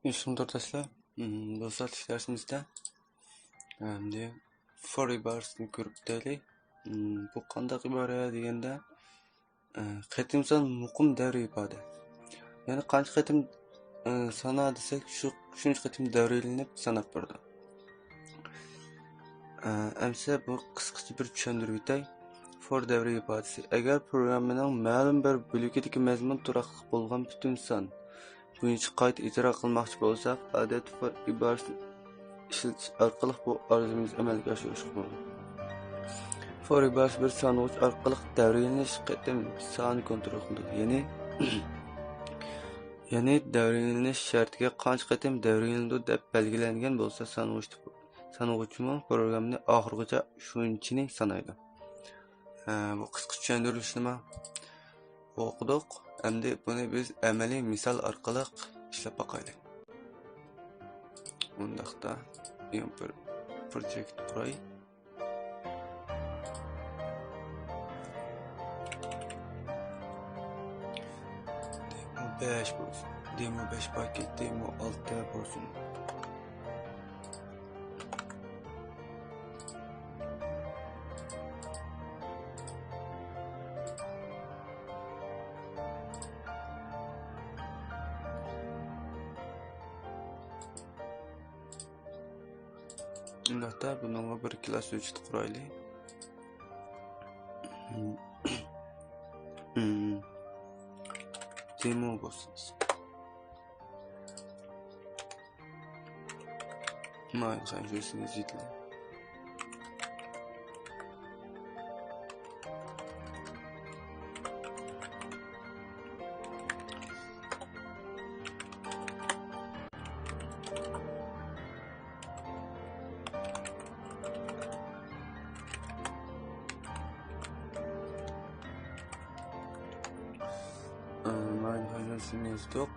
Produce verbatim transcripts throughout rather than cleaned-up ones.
ياخشى تورداشلار، بۇ سائەتلىك دەرسىمىزدە ئەمدى فور ئىبارىسىنى كۆرۈپ ئۆتەيلى. بۇ قانداق ئىبارە دېگەندە، قېتىم سان مۇقىم دەۋرىي ئىپادە. يەنى قانچە قېتىم سانا دېسەك، شۇ، شۇنچە قېتىم دەۋرىيلىنىپ ساناپ بېرىدۇ. ئەمسە بۇ قىسقىچە بىر چۈشەندۈرۈپ ئۆتەي. فور دەۋرىي ئىپادىسى. ئەگەر پروگراممىنىڭ مەلۇم بىر بۆلىكىدىكى مەزمۇن تۇراقلىق بولغان پۈتۈن سان بويىچە قايتا ئىجرا قىلماقچى بولساق، ئادەتتە فور ئىبارىسىنى ئىشلىتىش ئارقىلىق بۇ ئارزۇيىمىزنى ئەمەلگە ئاشۇرۇشقا بولىدۇ. فور ئىبارىسى بىر سانىغۇچ ئارقىلىق دەۋرىيلىنىش قېتىم سانى كونترول قىلىدۇ. يەنى، يەنى دەۋرىيلىنىش شەرتىگە قانچە قېتىم دەۋرىيلىنىدۇ دەپ بەلگىلەنگەن بولسا، سانىغۇچ، سانىغۇچمۇ پروگراممىنى ئاخىرغىچە شۇنچىنى سانايدۇ. ھە، بۇ قىسقا چۈشەندۈرۈلۈشىنىمۇ ئوقۇدۇق. ئەمدى بۇنى بىز ئەمەلىي مىسال ئارقىلىق ئىشلەپ باقايلى. ئۇنداقتا يېڭى بىر پروجېكت قۇراي. دېمو بەش بولسۇن. دېمو بەش پاكېت، دېمو ئالتە بولسۇن. ئۇنداقتا بۇنىڭغا بىر كىلاس ھۆججىتى قۇرايلى. دېمو بولسۇن. ماينىڭ خەنجىرىسىنى ئىزدەيلى. ماينىڭ خەنجىرىسىنى يازدۇق.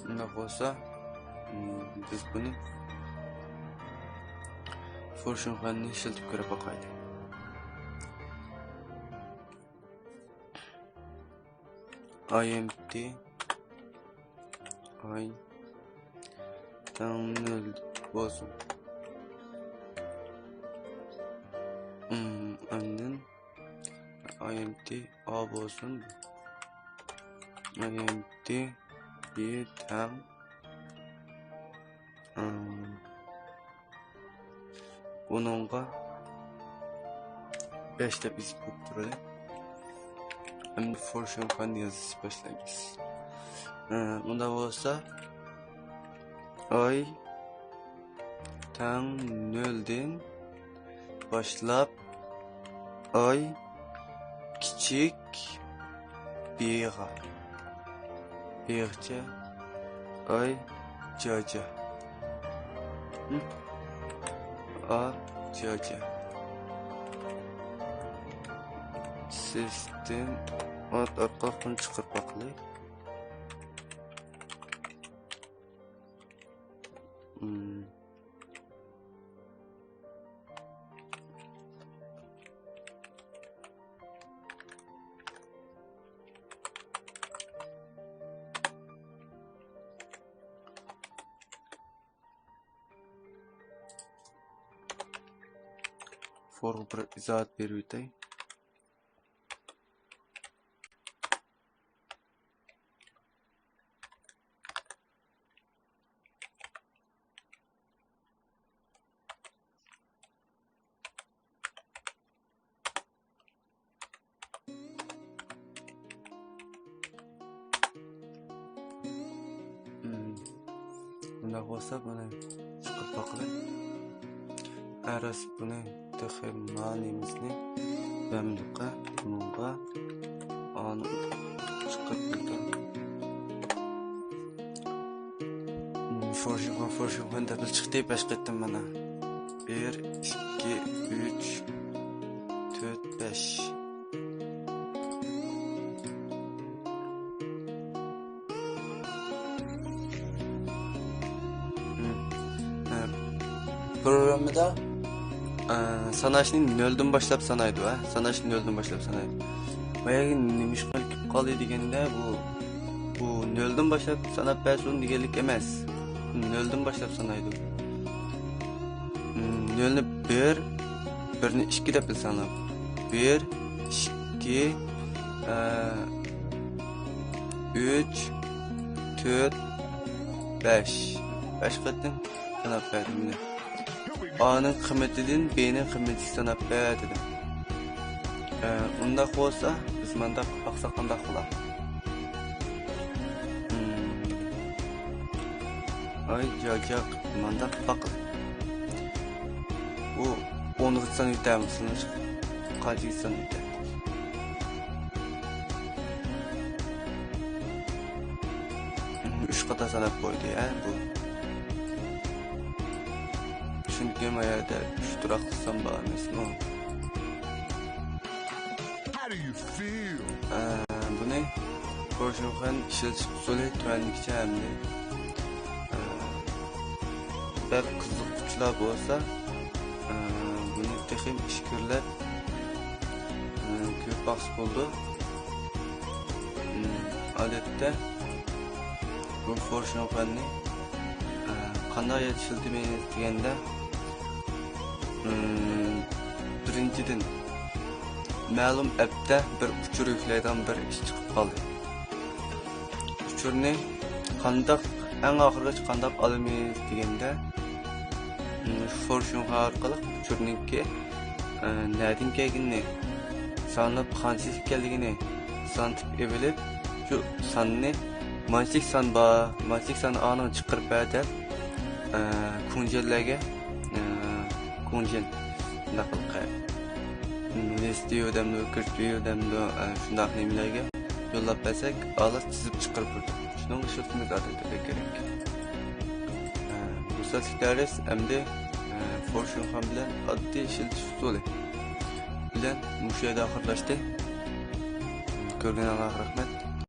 ئۇنداق بولسا، بىز بۇنى فور شۇنخەننى ئىشلىتىپ كۆرۈپ باقايلى. ئاي ئېمتى ئاي تەڭ نۆل بولسۇن. ئاندىن ئاي ئېمتى ئا بولسۇن. ئاي ئېمتى بى تەڭ، ئىم، بۇنىڭغا بەش دەپ يېزىپ قويۇپ تۇرايلى. ئەمدى فور شۇنخەننى يېزىپ باشلايمىز. ئە، ئۇنداق بولسا، ئاي تەڭ نۆلدىن باشلاپ، ئاي كىچىك بىغا، بىغىچە، ئاي جاجا، ئا جاجا. سىستېم ئات ئارقىلىق بۇنى چىقىرىپ باقىلى. فورغا بىر ئىزاھات بېرىپ ئۆتەي. بۇنداق بولسا، بۇنى چىقىرىپ باقىلى. ئەرەس بۇنى تېخى مانىمىزنى بەمدۇققە، بۇنىڭغا ئانى چىقىرىپ قويدۇم. فورشىغان، فورشىغان دەپلا چىقتى، بەش قېتىم مانا. بىر، ئىككى، ئۈچ، تۆت، بەش. پروگراممىدا، ئە، ساناشنى نۆلدىن باشلاپ سانايدۇ، ھە؟ ساناشنى نۆلدىن باشلاپ سانايدۇ. باياقى نېمىشقا كېلىپ قالدى دېگەندە، بۇ، بۇ نۆلدىن باشلاپ ساناپ بەرسۇن دېگەنلىك ئەمەس. نۆلدىن باشلاپ سانايدۇ. نۆلنى بىر، بىرنى ئىككى دەپ ساناپ. بىر، ئىككى، ئە، ئۈچ، تۆت، بەش. بەش قېتىم ساناپ بەردىم مانا. ئانىڭ قىممىتىدىن بنىڭ قىممىتىگە ساناپ بەر دېدىم. ئە، ئۇنداق بولسا، بىز مانداق باقساق قانداق بولا؟ ھىم. ئاي جاجاق، مانداق باق. ئۇ ئونغا سان يېتەرمىسىڭىز، قانچىگە سان يېتەر؟ ئۈچ قاتا ساناپ قويدى، ھە، بۇ. چۈنكى ما يەردە ئۈچ تۇراقلىق سان بار ئەمەسمۇ؟ ئە، بۇنى فورشۇنخەن ئىشلىتىش ئۇسۇلى تۆۋەندىكىچە ئەمدى. ئە، بەك قىزىققۇچىلار بولسا، ئە، بۇنى تېخىمۇ ئىچكىرىلەپ، ئە، كۆرۈپ باقسا بولىدۇ. ئادەتتە بۇ فورشۇنخەننى، ئە، قانداق يەردە ئىشلىتىمىز دېگەندە، ئىم، بىرىنچىدىن، مەلۇم ئەپتە بىر ئۇچۇر يۈكلەيدىغان بىر ئىش چىقىپ قالدى. ئۇچۇرنى قانداق، ئەڭ ئاخىرغىچە قانداق ئالىمىز دېگەندە، ئىم، شۇ فورشۇنخەن ئارقىلىق ئۇچۇرنىڭكى، ئە، نەدىن كەلگىنىنى، سانىلىپ قانچىلىك ئىكەنلىكىنى سانىتىپ ئېلىپ، شۇ ساننى مانچىلىك سان بار، مانچىلىك سان ئانىڭ چىقىرىپ بەر دەپ، ئە، كۇڭجيەنلەرگە، ئە، كۇڭجيەن، شۇنداق قىلىپ، لىستيۇ دەمدۇ، گىرتيۇ دەمدۇ، ئە، شۇنداق نېمىلەرگە يوللاپ بەرسەك، ئالىس تىزىپ چىقىرىپ بېرىدۇ. شۇنىڭغا ئىشلىتىمىز ئادەتتە بەك كېرەك. ئە، پۇرسەتلىك دەرس ئەمدى، ئە، فورشۇنخەن بىلەن ئاددىي ئىشلىتىش ئۇسۇلى بىلەن مۇشۇ يەردە ئاخىرلاشتى. كۆرگىنىڭلارغا رەھمەت.